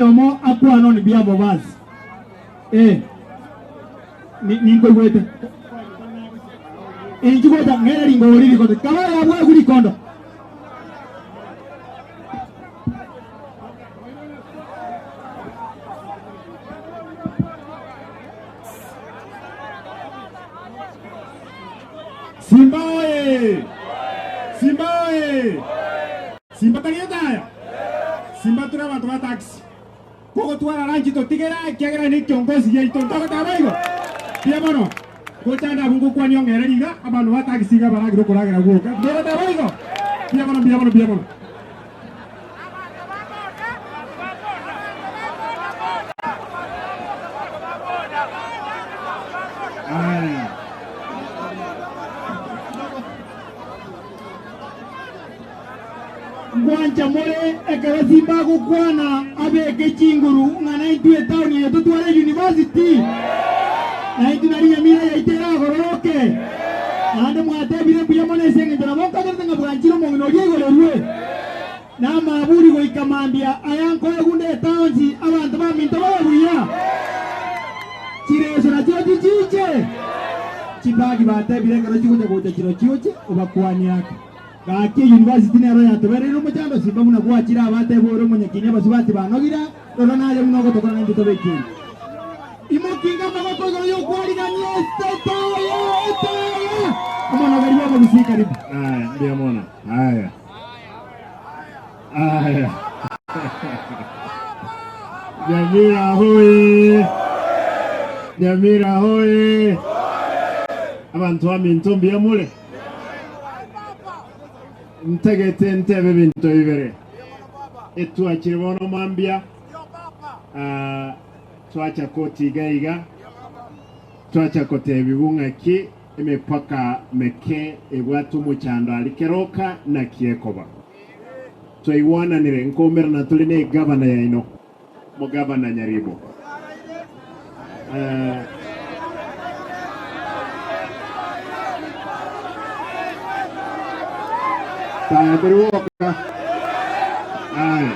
Oyomo akwane on behalf of us. Eh, ni- ninkoigwete. Inchu gocha ng'ere ringori rikondo. Kaba yabwegu rikondo. Simba oye! Simba oye! Simba tari etaya? Simba tore abanto ba taxi. Kogotwara lunch totigera ekiagera ne ekiongozi giaito. Ntogoteba igo? Mbuya mono. Gochanda abwo ngokwania ong'ere riga abanto ba taxi iga baragere okoragera gwoka. Ntogoteba igo? Mbuya mono mbuya mono mbuya mono. Aya. Ngwancha more ekero Simba agokwana abeke chinguru ng'a naintwe etaoni eye totware university, naintwe nari Nyamira yaito eragororoke. Naende mwatebire mbuya mono ase engencho nabo nkagerete ng'a bwanchire omong'ina oria aigorerwe namaburi goika mambia aya nkoegwa ndete onsi abanto baminto babe buya. Chireso nachio chichiche. Chibagi batebire ekero chigocha gocha chirochioche obakwanie ake. Gaki eyunivasiti nero yatobereire omochando simba buna gwachire abatebe ore omonyakieni abasubati banogire, rora naye buna ogotokora naintwe tobe ekieni. Imokinga amaboko igoro y'okwarigania ase etaya, etaya! Omonogeri bw'omogusii karibu. Aya, mbuya mono. Aya. Aya. Nyamira hoye! Nyamira hoye! Abanto baminto mbuya more? Ntagete ntebe ebinto bibere. Etwachire bono mambia, ah, twacha kotiga iga, twacha kotebigwa ng'aki emepaka meke ebwate omochando aria keroka naki ekoba. Twaigwananire nkomerana tore ne egavana yaino, Mogavana Nyaribo. Eh, Taya tori gwoka. Aya.